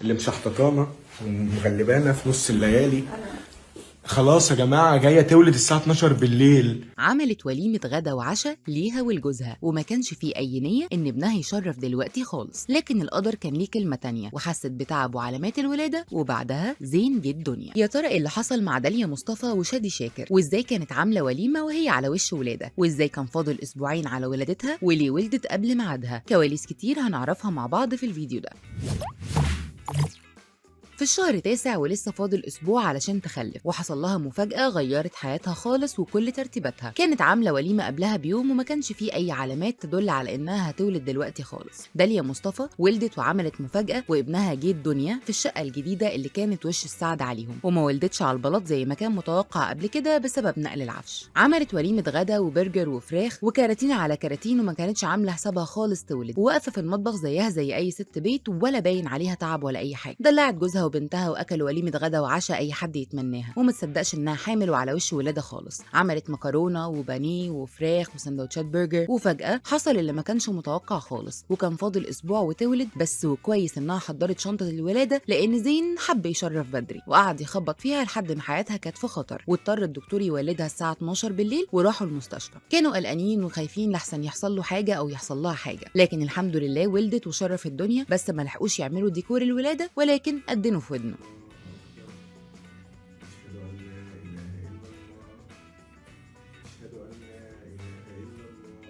اللي مشحططانا ومغلبانا في نص الليالي. خلاص يا جماعة، جاية تولد الساعة 12 بالليل. عملت وليمة غدا وعشاء ليها ولجوزها، وما كانش فيه أي نية إن ابنها يشرف دلوقتي خالص، لكن القدر كان ليه كلمة تانية، وحست بتعب وعلامات الولادة، وبعدها زين جه الدنيا. يا ترى إيه اللي حصل مع داليا مصطفى وشادي شاكر؟ وإزاي كانت عاملة وليمة وهي على وش ولادة؟ وإزاي كان فاضل أسبوعين على ولادتها؟ وليه ولدت قبل ميعادها؟ كواليس كتير هنعرفها مع بعض في الفيديو ده. في الشهر التاسع ولسه فاضل اسبوع علشان تخلف، وحصل لها مفاجأة غيرت حياتها خالص وكل ترتيباتها. كانت عاملة وليمة قبلها بيوم وما كانش فيه اي علامات تدل على انها هتولد دلوقتي خالص. داليا مصطفى ولدت وعملت مفاجأة، وابنها جه الدنيا في الشقة الجديدة اللي كانت وش السعد عليهم، وما ولدتش على البلاط زي ما كان متوقع قبل كده بسبب نقل العفش. عملت وليمة غدا وبرجر وفراخ وكراتين على كراتين، وما كانتش عاملة حسابها خالص تولد، وواقفة في المطبخ زيها زي اي ست بيت، ولا باين عليها تعب ولا اي حاجة. دلعت جوزها وبنتها واكلوا وليمة غدا وعشاء اي حد يتمناها، وما تصدقش انها حامل وعلى وش ولاده خالص. عملت مكرونه وبانيه وفراخ وسندوتشات برجر، وفجاة حصل اللي ما كانش متوقع خالص، وكان فاضل اسبوع وتولد بس. وكويس انها حضرت شنطه الولادة، لان زين حب يشرف بدري وقعد يخبط فيها لحد ما حياتها كانت في خطر، واضطر الدكتور يولدها الساعة 12 بالليل وراحوا المستشفى. كانوا قلقانين وخايفين لحسن يحصل له حاجة او يحصل لها حاجة، لكن الحمد لله ولدت وشرف الدنيا، بس ما لحقوش يعملوا ديكور الولادة، ولكن قدنوا في ودنه. أشهد أن لا إله إلا الله، أشهد أن لا إله إلا الله،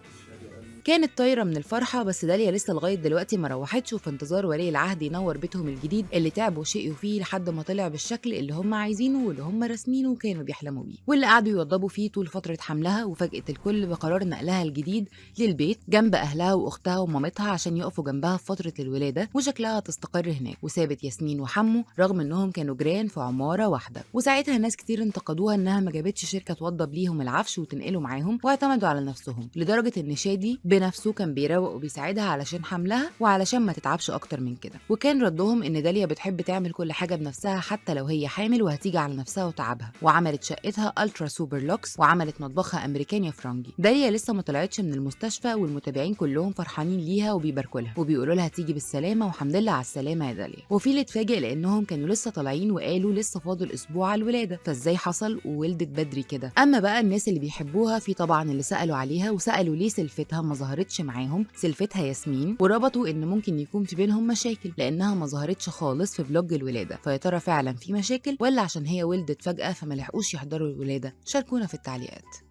أشهد أن. كانت طايره من الفرحة، بس داليا لسه لغاية دلوقتي ما روحتش، وفي انتظار ولي العهد ينور بيتهم الجديد اللي تعبوا وشقيوا فيه لحد ما طلع بالشكل اللي هم عايزينه واللي هم راسمينه وكانوا بيحلموا بيه، واللي قعدوا يوضبوا فيه طول فترة حملها. وفاجأت الكل بقرار نقلها الجديد للبيت جنب اهلها واختها ومامتها عشان يقفوا جنبها في فترة الولادة، وشكلها تستقر هناك. وسابت ياسمين وحمو رغم انهم كانوا جيران في عمارة واحدة. وساعتها ناس كتير انتقدوها انها ما جابتش شركة توضب ليهم العفش وتنقله معاهم، واعتمدوا على نفسهم، لدرجة ان شادي بنفسه كان بيروق وبيساعدها علشان حملها وعلشان ما تتعبش اكتر من كده. وكان ردهم ان داليا بتحب تعمل كل حاجة بنفسها حتى لو هي حامل، وهتيجي على نفسها وتعبها. وعملت شقتها ultra super lux، وعملت مطبخها امريكانيا فرنجي. داليا لسه ما طلعتش من المستشفى، والمتابعين كلهم فرحانين ليها وبيباركوا لها وبيقولوا لها تيجي بالسلامة وحمد لله على السلامة يا داليا. وفي اللي اتفاجئ لانهم كانوا لسه طالعين وقالوا لسه فاضل اسبوع على الولادة، فازاي حصل وولدت بدري كده؟ اما بقى الناس اللي بيحبوها، في طبعا اللي سالوا عليها وسالوا ليه سلفتها ما ظهرتش معاهم، سلفتها ياسمين، وربطوا ان ممكن يكون في بينهم مشاكل لانها ما ظهرتش خالص في vlog الولادة. فيا ترى فعلا في مشاكل، ولا عشان هي ولدت فجاة فما لحقوش يحضروا الولادة؟ شاركونا في التعليقات.